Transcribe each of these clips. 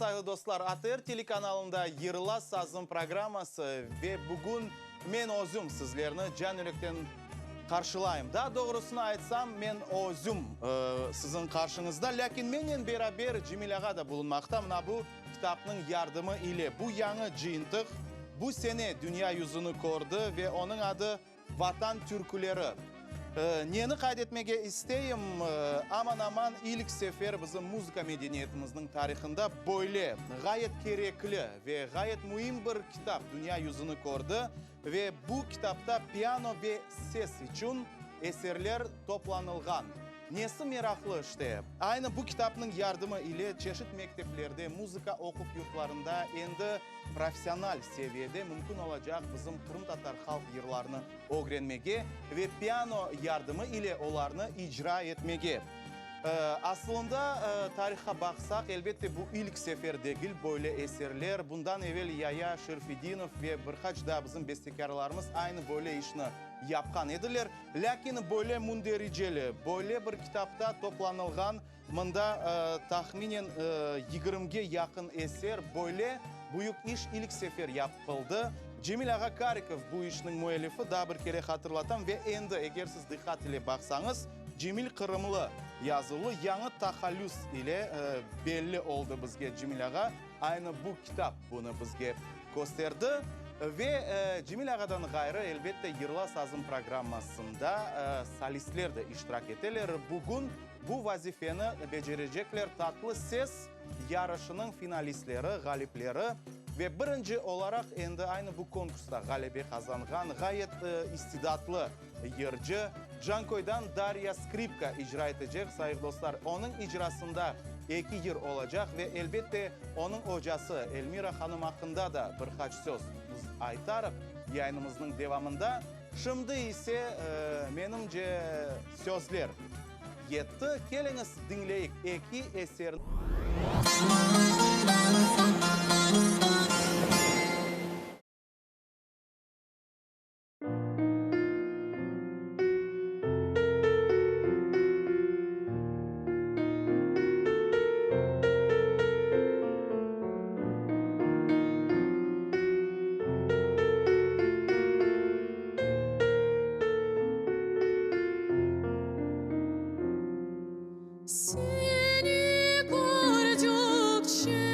Sayğılı dostlar, ATR telekanalında Yırla sazım programması ve bugün men özüm sizlerni can yürekten qarşılayım. Daa doğrusını aytsam, men özüm siziñ qarşıñızda, lâkin mennen beraber Cemil ağa da bulunmaqta. Mına bu kitapnıñ yardımı ile bu yañı cıyıntıq bu sene dünya yüzüni kördi ve onıñ adı Vatan türküleri. Neni qayd etmege isteyim, aman-aman ilk sefer bizim muzıka medeniyetimizniñ tarihında böyle ğayet kerekli ve ğayet müim bir kitap dünya yüzüni kördi ve bu kitapta piano ve ses içün eserler toplanılğan. Nesi meraqlı, işte, aynı bu kitapnıñ yardımı ile çeşit mekteplerde, muzıka oquv yurtlarında endi professional seviyede mümkün olacaq bizim qırımtatar halq yırlarını ögrenmege ve piano yardımı ile olarnı icra etmege. Asılında, tarihqa baqsaq, elbette, bu ilk sefer degil böyle eserler. Bundan evel Yaya Şerfedinov ve bir qaç daa bizim bestekârlarımız aynı böyle işni yapqan ediler. Lâkin böyle mündericeli, böyle bir kitapta toplanılğan Mında tahminen yigirmige yaqın eser, böyle büyük iş ilk sefer yapıldı. Cemil ağa Karikov bu işniñ müellifi, daa bir kere hatırlatam, ve endi, eger siz diqqat ile baqsañız, Cemil Qırımlı yazuvlı yañı tahallüs ile belli oldı bizge Cemil ağa. Aynı bu kitap bunı bizge kösterdi. Ve Cemil ağadan ğayrı, elbette, Yırla sazım programmasında solistler de iştirak eteler. Bugün Bu vazifeni becerecekler Tatlı ses yarışınıñ finalistleri, ğalipleri ve birinci olaraq endi aynı bu konkursta ğalebe qazanğan ğayet istidatlı yırcı, Cankoydan Darya Skripka icra etecek. Sayıq dostlar, onıñ icrasında eki yır olacaq ve, elbette, onıñ ocası Elmira hanım aqqında da bir qaç söz biz aytarıq yayınımıznıñ devamında. Şimdi ise, menimce, sözler yetti. Keliñiz, diñleyik eki eserni. Seni kördükçe.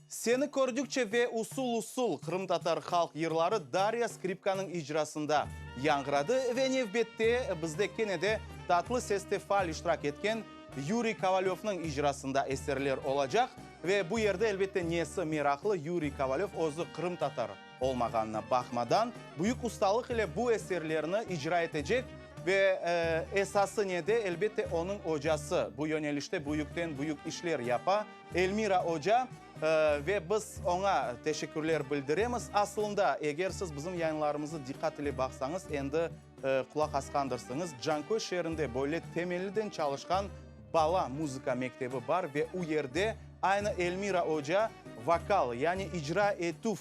Seni kördükçe ve Usul-usul qırımtatar halq yırları Darya Skripkanıñ icrasında yañğıradı ve nevbette bizde kene de tatlı seste faal iştirak etken Yuriy Kovalövnıñ icrasında eserler olacaq. Ve bu yerde, elbette, nesi meraqlı, Yuriy Kovalöv özü qırımtatar olmağanına baqmadan, büyük ustalıq ile bu eserlerni icra etecek ve esası nede, elbette, onıñ ocası bu yönelişte büyükten-büyük işler yapa, Elmira oca, ve biz oña teşekkürler bildiremiz. Asılında, eger siz bizim yayınlarımızı diqqat ile baqsañız, endi qulaq asqandırsıñız, Canköy şeerinde böyle temelliden çalışqan bala muzıka mektebi bar ve u yerde aynı Elmira oca vokal, yani icra etüv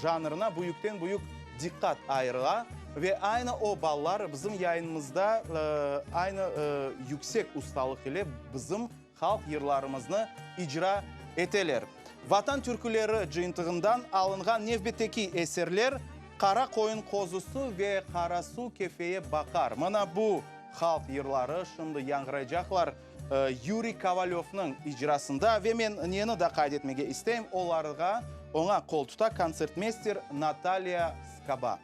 janrına büyükten-büyük diqqat ayırıla ve aynı o balalar bizim yayınımızda aynı yüksek ustalıq ile bizim halq yırlarımıznı icra eteler. Vatan türküleri cıyıntığından alınğan nevbetteki eserler Qara qoyun qozusı ve Qara suv Kefeye baqar. Mına bu halq yırları şimdi yañğıraycaqlar Yuriy Kovalövnıñ icrasında ve men neni da qayd etmege isteyim, olarğa, oña qol tuta kontsertmeyster Natalya Skaba.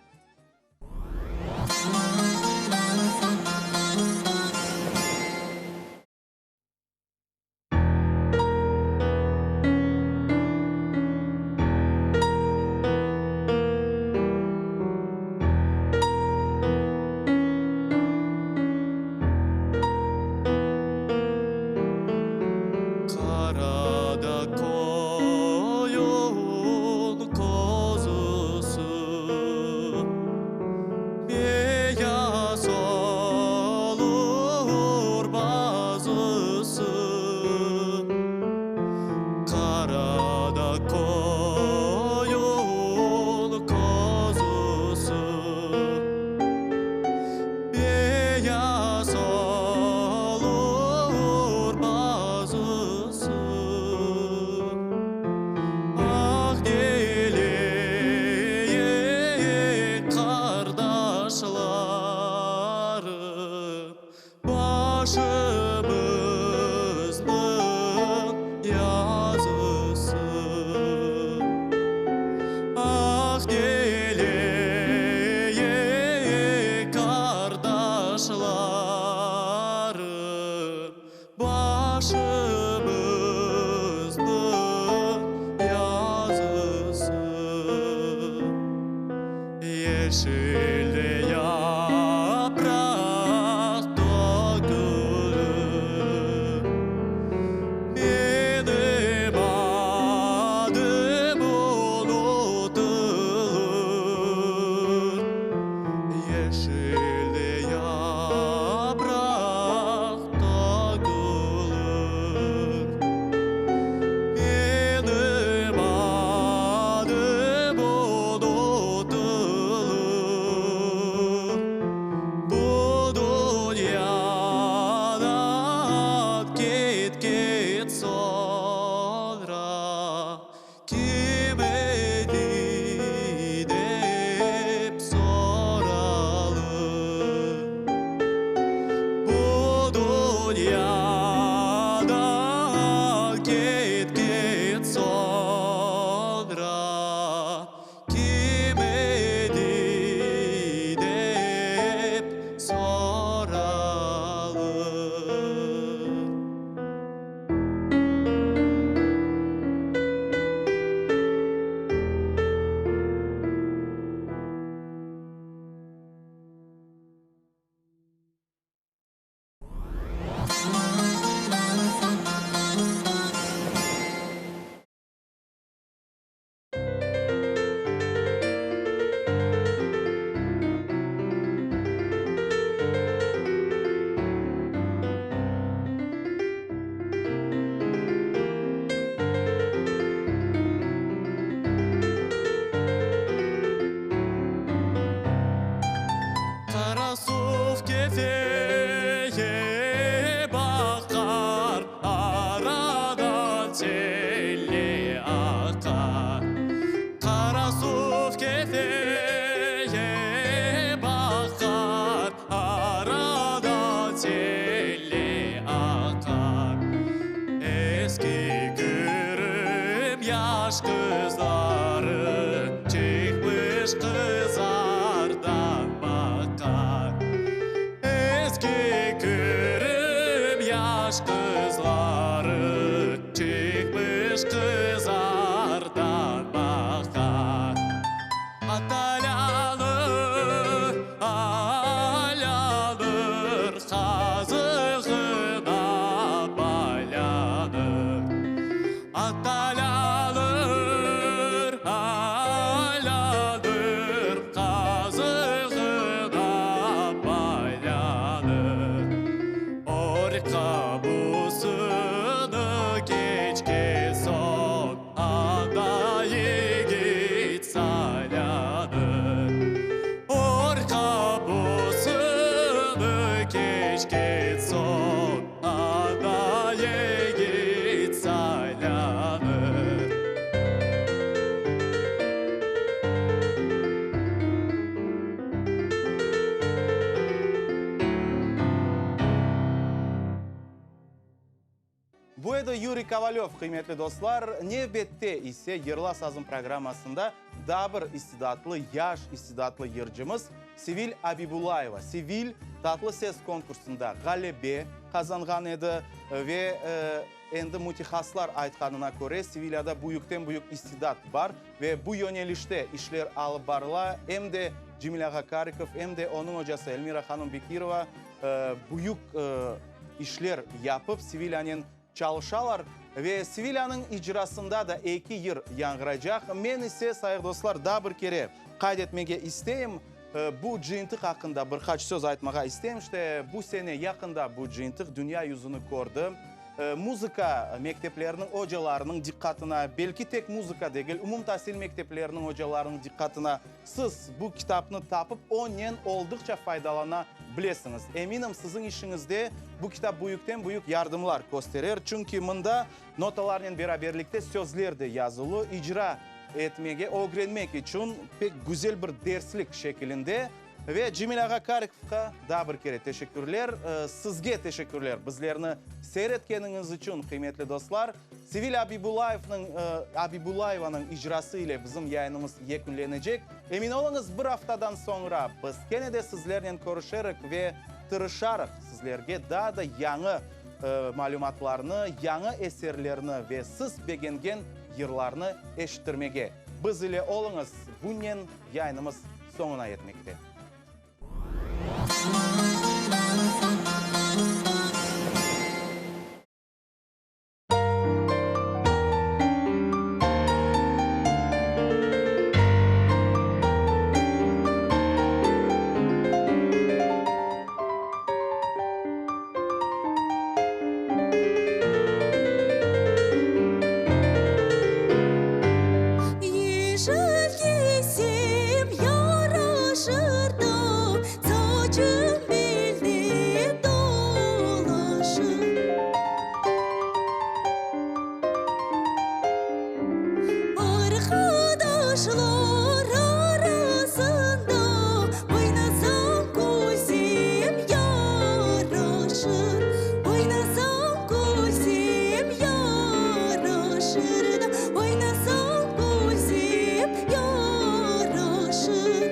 Qarada qoyun qozusı, Beyaz olur bazısı. Qarada qoyun qozusı, Beyaz olur bazısı. Ah, neyleyik, qardaşlarım, Başımıznıñ yazısı. Ah, neyleyik, qardaşlarım, Başımıznıñ yazısı. Yeşilde yapraq tökülir, Menim adım unutılır. Yeşilde yapraq tökülir, Menim adım unutılır. yaş qızları çıqmış qızardan baqar. Eski Qırım yaş qızları çıqmış qızardan baqar. At aylanır, aylanır, qazığına baylanır. At aylanır, aylanır, qazığına baylanır. Or qapusını keçken soñ, anda yigit saylanır. Or qapusını keçken soñ, anda yigit saylanır. Bu edi Yuriy Kovalöv, qıymetli dostlar. Nevbette ise Yırla sazım programmasında daa bir istidatlı, yaş istidatlı yırcımız Sevil Abibullayeva. Sevil Tatlı ses konkursında ğalebe qazanğan edi ve endi mütehassıslar aytqanına köre, Sevilyada büyükten-büyük istidat bar ve bu yönelişte işler alıp barıla. Em de Cemil ağa Karikov, em de onıñ ocası Elmira hanım Bekirova büyük işler yapıp, Sevilyanen çalışalar. Ve Sevilyanıñ icrasında da eki yır yañğıraycaq. Men ise, sayıq dostlar, daa bir kere qayd etmege isteyim, bu cıyıntıq aqqında bir qaç söz aytmağa isteyim. İşte, bu sene yaqında bu cıyıntıq dünya yüzüni kördi. Muzıka mektepleriniñ ocalarınıñ diqqatına, belki tek muzıka degil, umumtasil mektepleriniñ ocalarınıñ diqqatına, siz bu kitapnı tapıp, onen olduqça faydalana bilesiñiz. Eminim, siziñ işiñizde bu kitap büyükten-büyük yardımlar kösterer, çünki mında notalarnen beraberlikte sözler de yazılı, icra etmege ögrenmek içün pek güzel bir derslik şekilinde. Ve Cemil ağa Karikovqa daa bir kere teşekkürler. Sizge teşekkürler, bizlerni seyir etkeniñiz içün, qıymetli dostlar. Sevil Abibulayevniñ, Abibullayevanıñ icrası ile bizim yayınımız yekünlenecek. Emin oluñız, bir aftadan soñra biz kene de sizlernen körüşerik ve tırışarıq sizlerge daa da yañı malümatlarnı, yañı eserlerni ve siz begengen yırlarnı eşittirmege. Biz ile oluñız, bunen yayınımız soñuna yetmekte. Yeşil kiysem yaraşır da, Saçım belde dolaşır. Arqadaşlar arasında Oynasam külsem yaraşır, Oynasam külsem yaraşır da, Oynasam külsem yaraşır.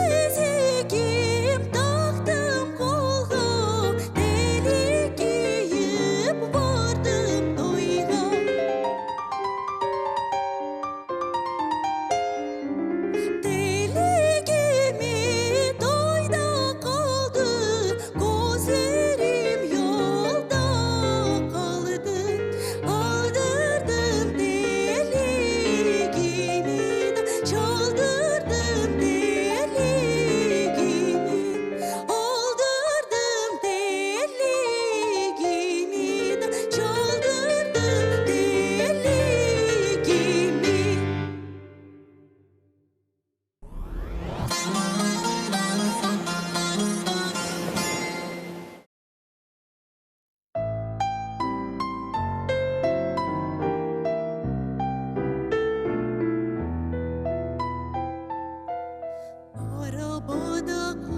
Bilezigim taqtım. O da.